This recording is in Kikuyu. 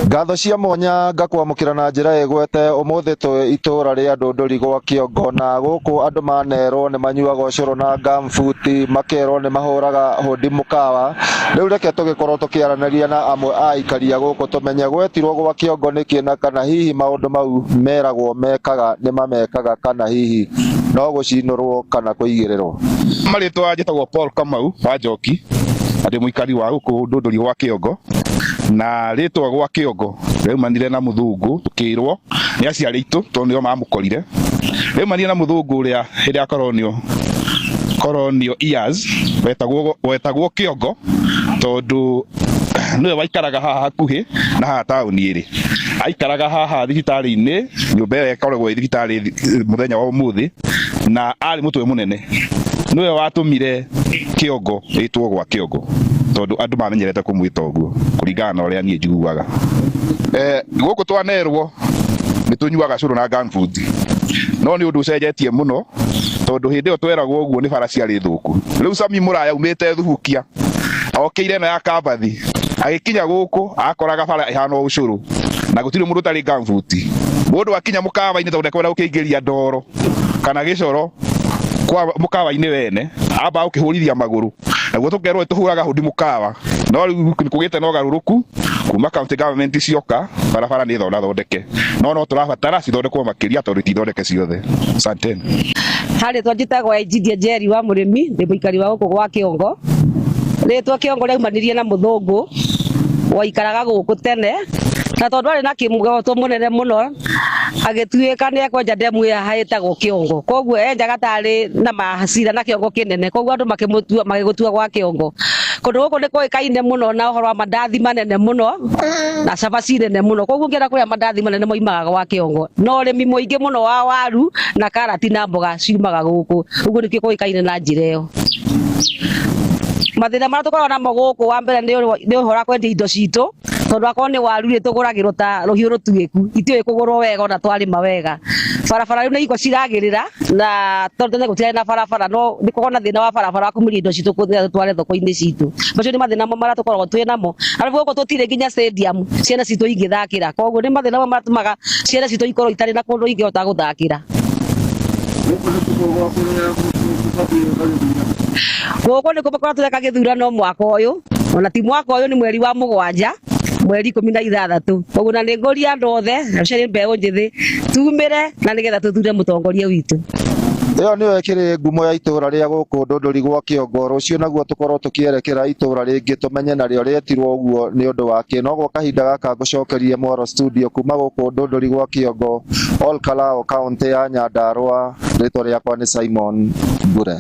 Ngatho cia mwanya ngakwamũkĩra na njĩra ĩgwete ũmũthĩ twĩ itũra rĩa Ndũndũri gwa Kĩongo na gũkũ andũ manerwo nĩ manyuaga ũcũrũ na gambuti makerwo nĩ mahũraga hũndi mũkawa. Rĩu reke tũgĩkorwo tũkĩaranĩria na amwe a aikari a gũkũ tũmenye gwetirwo gwa Kĩongo nĩkĩ na kana hihi maũndũ mau meragwo mekaga nĩ mamekaga kana hihi no gũcinũrwo kana kũigĩrĩrwo. Marĩtwa njĩtagwo Paul Kamau wa Njoki na ndĩ mũikari wa gũkũ Ndũndũri gwa Kĩongo na rĩtwa gwa Kĩongo rĩaumanire na mũthũngũ tũkĩrwo nĩ aciari aitũ tondũ nĩo mamũkorire. Rĩaumanire na mũthũngũ ũrĩa hĩndĩ ya colonial colonial years wetagwo wetagwo Kĩongo tondũ nĩwe waikaraga haha hakuhĩ na haha taũni ĩrĩ. Aikaraga haha thibitarĩ-inĩ nyũmba ĩrĩa ĩkoragwo ĩ thibitarĩ mũthenya wa ũmũthĩ na arĩ mũtwe mũnene. Nĩwe watũmire Kĩongo ĩtwo gwa Kĩongo tondũ andũ mamenyerete kũmwĩta ũguo kũringana na ũrĩa niĩ njiguaga. Eh, gũkũ twanerwo nĩ tũnyuaga cũrũ na gumboot no nĩ ũndũ ũcenjetie mũno tondũ hĩndĩ ĩyo tweragwo ũguo nĩ bara ciarĩ thũku. Rĩu Sami Mũraya aumĩte Thubukia okĩire ĩno ya Kambathi agĩkinya gũkũ akoraga bara ĩhana o ũcũrũ na gũtirĩ mũndũ ũtarĩ gumboot. Mũndũ akinya mũkawa-inĩ tondũ ndekwenda gũkĩingĩria ndoro kana gĩcoro kwa mũkawa-inĩ wene amba gũkĩhũrithia magũrũ naguo tũkerwo tũhũraga hũndi mũkawa no rĩu nĩ kũgĩte na ũgarũrũku kuma county government cioka barabara nĩ thondathondeke no no tũrabatara cithondekwo makĩria tondũ itithondeke ciothe. Asanteni. Harĩtwa njĩtagwo Egidia Njeri wa Mũrĩmi, ndĩ mũikari wa gũkũ gwa Kĩongo. Rĩtwa Kĩongo rĩaumanirie na mũthũngũ waikaraga gũkũ tene, na tondũ arĩ na kĩmũgoto mũnene mũno agĩtuĩka nĩ ekwenja ndemu ĩyo ĩtagwo Kĩongo. Koguo enjaga tarĩ na macira na kĩongo kĩnene, koguo andũ makĩmũtua magĩgũtua gwa Kĩongo. Kũndũ gũkũ nĩ kũĩkaine mũno na ũhoro wa mandathi manene mũno na cabaci nene mũno, koguo ũngĩenda kũrĩa mandathi manene moimaga gwa Kĩongo. Na ũrĩmi mũingĩ mũno wa waru na karati na mboga ciumaga gũkũ, ũguo nĩkĩo kũĩkaine na njĩra ĩyo. Mathĩna marĩa tũkoragwo namo gũkũ wa mbere nĩ ũhoro wa kwendia indo citũ, tondũ akorwo nĩ waru rĩ tũgũragĩrwo ta rũhiũ rũtuĩku, itiũĩ kũgũrwo wega ona twarĩma wega. Barabara rĩu nĩ hingo ciragĩrĩra na tondũ tene gũtiarĩ na barabara no nĩ gũkoragwo na thĩna wa barabara wa kumĩria indo citũ nĩgetha tũtware thoko-inĩ citũ. Macio nĩ mathĩna mamwe marĩa tũkoragwo twĩ namo. Arabu gũkũ tũtirĩ nginya stadium ciana citũ ingĩthakĩra, koguo nĩ mathĩna mamwe matũmaga ciana citũ ikorwo itarĩ na kũndũ ingĩhota gũthakĩra. Gũkũ nĩkuo tũkoragwo tũreka gĩthurano mwaka ũyũ, ona ti mwaka ũyũ nĩ mweri wa mũgwanja mweri 16. Koguo na nĩ ngũria andũ othe especially mbeũ njĩthĩ tumĩre na nĩgetha tũthure mũtongoria witũ. Ĩyo nĩyo ĩkĩrĩ ngumo ya itũra rĩa gũkũ Ndũndũri gwa Kĩongo. Rũciũ naguo tũkorwo tũkĩerekera itũra rĩngĩ tũmenye narĩo rĩetirwo ũguo nĩ ũndũ wa kĩ. No gwa kahinda gaka ngũcokerie mwaro studio kuma gũkũ Ndũndũri gwa Kĩongo, Ol Kalou, kaũntĩ ya Nyandarua. Rĩtwa rĩakwa nĩ Simon Mbure.